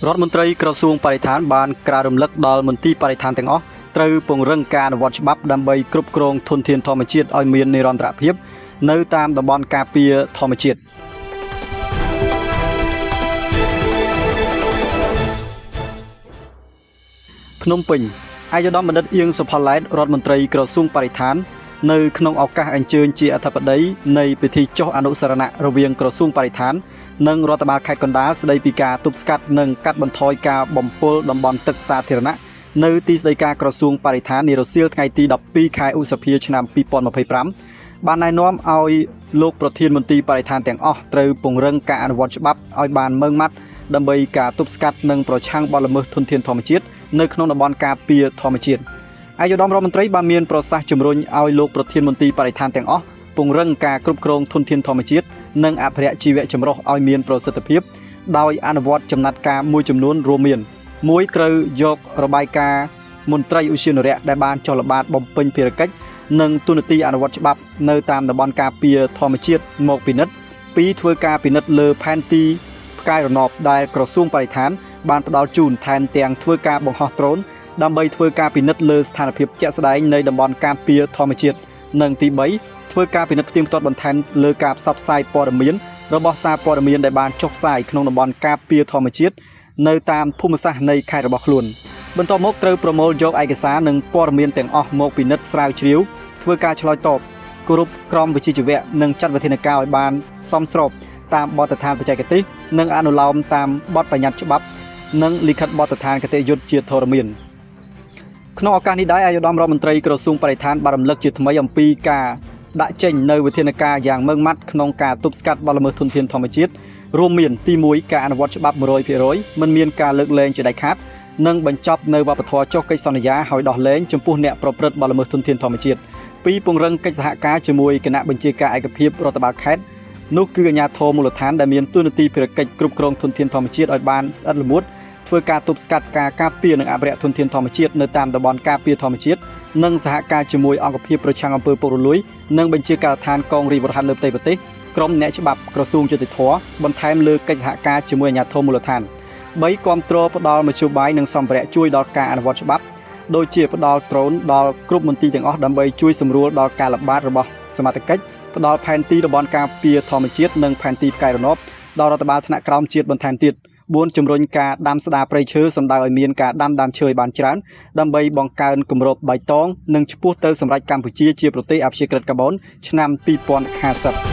រដ្ឋមន្ត្រីក្រសួងបរិស្ថានបានក្រាលរំលឹកដល់មន្ទីរបរិស្ថានទាំងអស់ត្រូវពង្រឹងការអនុវត្តច្បាប់ដើម្បីគ្រប់គ្រងធនធានធម្មជាតិឲ្យមាននិរន្តរភាពនៅតាមតំបន់ការពារធម្មជាតិភ្នំពេញឯកឧត្តមបណ្ឌិតអៀងសុផល្លែតរដ្ឋមន្ត្រីក្រសួងបរិស្ថាននៅក្នុងឱកាសអញ្ជើញជាអធិបតីនៃពិធីចុះអនុស្សរណៈរវាងក្រសួងបរិស្ថាននិងរដ្ឋបាលខេត្តកណ្ដាលស្ដីពីការទប់ស្កាត់និងកាត់បន្ថយការបំពុលតំបន់ទឹកសាធារណៈនៅទីស្តីការក្រសួងបរិស្ថាននារសៀលថ្ងៃទី12ខែឧសភាឆ្នាំ2025បានណែនាំឲ្យលោកប្រធានមន្ទីរបរិស្ថានទាំងអស់ត្រូវពង្រឹងការអនុវត្តច្បាប់ឲ្យបានម៉ឺងម៉ាត់ដើម្បីការទប់ស្កាត់និងប្រឆាំងបទល្មើសធនធានធម្មជាតិនៅក្នុងតំបន់ការពារធម្មជាតិឯកឧត្តមរដ្ឋមន្ត្រីបានមានប្រសាសន៍ជំរុញឲ្យលោកប្រធានមន្ទីរបរិស្ថានទាំងអស់ពង្រឹងការគ្រប់គ្រងធនធានធម្មជាតិនិងអភិរក្សជីវៈចម្រុះឲ្យមានប្រសិទ្ធភាពដោយអនុវត្តចំណាត់ការមួយចំនួនរួមមាន1ត្រូវយករបាយការណ៍មន្ត្រីឧទ្យានុរក្សដែលបានចុះល្បាតបំពេញភារកិច្ចនិងទូនាទីអនុវត្តច្បាប់នៅតាមតំបន់ការពារធម្មជាតិមកពិនិត្យ2ធ្វើការពិនិត្យលើផែនទីផ្កាយរណបដែលក្រសួងបរិស្ថានបានផ្ដល់ជូនថែមទាំងធ្វើការបង្ហោះដ្រូនដើម្បីធ្វើការពិនិត្យលើស្ថានភាពជាក់ស្ដែងនៃតំបន់ការពារធម្មជាតិនិងទី3ធ្វើការពិនិត្យផ្ទៀងផ្ទាត់បន្ថែមលើការផ្សព្វផ្សាយព័ត៌មានរបស់សារព័ត៌មានដែលបានចុះផ្សាយក្នុងតំបន់ការពារធម្មជាតិនៅតាមភូមិសាស្ត្រនៃខេត្តរបស់ខ្លួនបន្ទាប់មកត្រូវប្រមូលយកឯកសារនិងព័ត៌មានទាំងអស់មកពិនិត្យស្រាវជ្រាវធ្វើការឆ្លើយតបគោរពក្រមវិជ្ជាជីវៈនិងចាត់វិធានការឲ្យបានសមស្របតាមបទដ្ឋានបច្ចេកទេសនិងអនុលោមតាមបទបញ្ញត្តិច្បាប់និងលិខិតបទដ្ឋានគតិយុត្តជាធរមានក្នុងឱកាសនេះដែរឯកឧត្តមរដ្ឋមន្ត្រីក្រសួងបរិស្ថានបានរំលឹកជាថ្មីអំពីការដាក់ចេញនៅវិធានការយ៉ាងម៉ឺងម៉ាត់ក្នុងការទប់ស្កាត់បទល្មើសធនធានធម្មជាតិរួមមានទី1ការអនុវត្តច្បាប់ 100% មិនមានការលើកលែងជាដាច់ខាតនិងបញ្ចប់នៅវប្បធម៌ចុះកិច្ចសន្យាឲ្យដោះលែងចំពោះអ្នកប្រព្រឹត្តបទល្មើសធនធានធម្មជាតិ2ពង្រឹងកិច្ចសហការជាមួយគណៈបញ្ជាការឯកភាពរដ្ឋបាលខេត្តនោះគឺអាជ្ញាធរមូលដ្ឋានដែលមានតួនាទីភារកិច្ចគ្រប់គ្រងធនធានធម្មជាតិឲ្យបានស្អិតល្មួតធ្វើការទប់ស្កាត់ការការពារនិងអភិរក្សធនធានធម្មជាតិនៅតាមតំបន់ការពារធម្មជាតិនិងសហការជាមួយអង្គភាពប្រឆាំងអំពើពុករលួយនិងបញ្ជាការដ្ឋានកងរាជវរហត្ថលើផ្ទៃប្រទេសក្រុមអ្នកច្បាប់ក្រសួងយុត្តិធម៌បន្ថែមលើកិច្ចសហការជាមួយអាជ្ញាធរមូលដ្ឋាន3គាំទ្រផ្ដល់មធ្យោបាយនិងសម្ភារៈជួយដល់ការអនុវត្តច្បាប់ដូចជាផ្ដល់ដ្រូនដល់គ្រប់មន្ទីរទាំងអស់ដើម្បីជួយសម្រួលដល់ការល្បាតរបស់សមត្ថកិច្ចផ្ដល់ផែនទីតំបន់ការពារធម្មជាតិនិងផែនទីផ្កាយរណបដល់រដ្ឋបាលថ្នាក់ក្រោមជាតិបន្ថែមទៀត4ជំរុញការដាំស្ដារព្រៃឈើសម្ដៅឲ្យមានការដាំដើមឈើឲ្យបានច្រើនដើម្បីបង្កើនគម្របបៃតងនិងឆ្ពោះទៅសម្រេចកម្ពុជាជាប្រទេសអព្យាក្រឹតកាបូនឆ្នាំ2050។